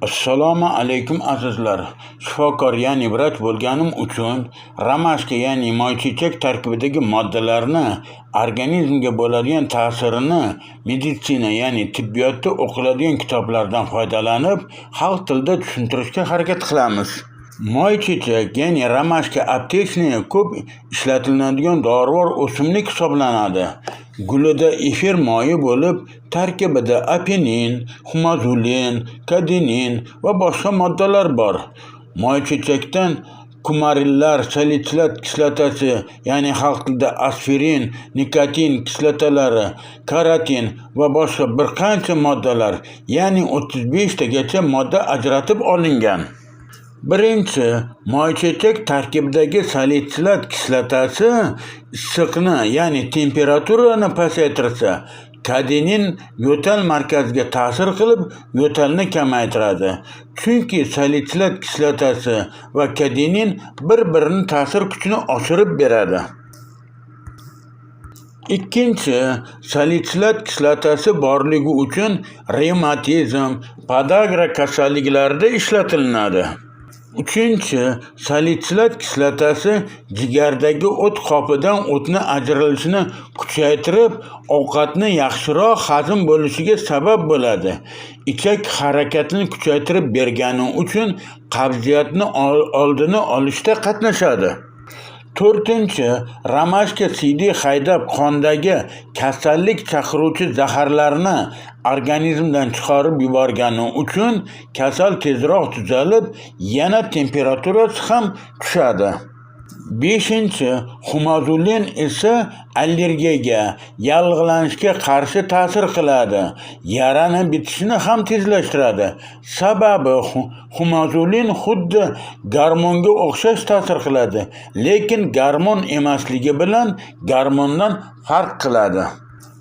Assalomu alaykum, azizlar. Shifokor, ya'ni vrach bo'lganim uchun ромашка, ya'ni moychechak tarkibidagi moddalarni organizmga bo'ladigan ta'sirini meditsina, ya'ni tibbiyotda o'qiladigan kitoblardan foydalanib, xalq tilida tushuntirishga harakat qilamiz. Moychechak, ya'ni ромашка аптечная ko'p ishlatiladigan dorivor o'simlik hisoblanadi. Gulida efir moyi bo'lib, tarkibida apinin, xumazulin, kadenin va boshqa moddalar bor. Moychechakdan kumarinlar, salitsilat kislotasi, ya'ni xalq tilida aspirin, nikotin kislotalari, karotin va boshqa bir qancha moddalar, ya'ni 35 tagacha modda ajratib olingan. Birinchi, moychechak tarkibidagi salitsilat kislotasi issiqni, ya'ni temperaturani pasaytirsa, kadenin yo'tal markaziga ta'sir qilib, yo'talni kamaytiradi. Chunki salitsilat kislotasi va kadenin bir-birini ta'sir kuchini oshirib beradi. Ikkinchi, salitsilat kislotasi borligi uchun revmatizm, podagra kasalliklarida ishlatilinadi. Uchinchi, salitsilat kislotasi jigardagi o't qopidan o'tni ajralishini kuchaytirib, ovqatni yaxshiroq hazm bo'lishiga sabab bo'ladi. Ichak harakatini kuchaytirib bergani uchun qabziyatni oldini olishda qatnashadi. To'rtinchi, ромашка siydik haydab, qondagi kasallik chaqiruvchi zaharlarni organizmdan chiqarib yuborgani uchun kasal tezroq tuzalib, yana temperaturasi ham tushadi. Beshinchi, xumazulin esa allergiyaga, yallig'lanishga qarshi ta'sir qiladi. Yarani bitishini ham tezlashtiradi. Sababi xumazulin xuddi gormonga o'xshash ta'sir qiladi, lekin gormon emasligi bilan gormondan farq qiladi.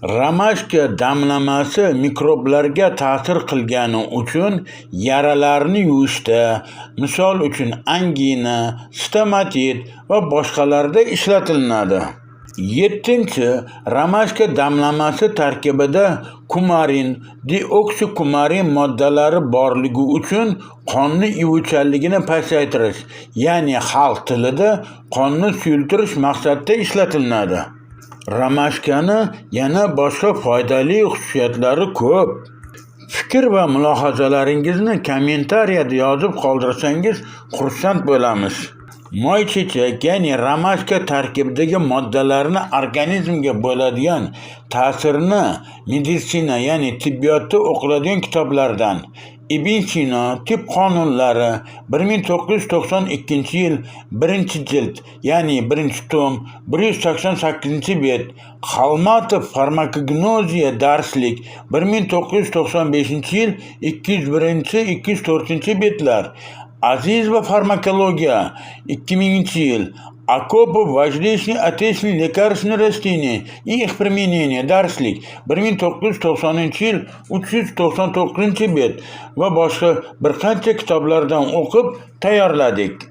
Ромашка damlamasi mikroblarga ta'sir qilgani uchun yaralarni yuvishda, misol uchun, angina, stomatit va boshqalarda ishlatilinadi. Yettinchi, ромашка damlamasi tarkibida kumarin, deoksikumarin moddalari borligi uchun qonni ivuvchanligini pasaytirish, ya'ni xalq tilida qonni suyultirish maqsadida ishlatilinadi. Ромашка ni yana boshqa foydali xususiyatlari ko'p. Fikr va mulohazalaringizni kommentariyada yozib qoldirsangiz, xursand bo'lamiz. Moychechak, ya'ni ромашка tarkibidagi moddalarni organizmga bo'ladigan ta'sirini meditsina, ya'ni tibbiyotda o'qiladigan kitoblardan Ibn Sino tib qonunlari, 1992-yil, 1-jild, ya'ni 1-tom, 188-bet, Xolmatov Farmakognoziya darslik, 1995-yil, 201, 204 betlar, Azizova Farmakologiya, 2000-yil, Akopov Важнейшие отечественные лекарственные растения и их применение darslik, 1990-yil, 399-bet va boshqa bir qancha kitoblardan o'qib tayyorladik.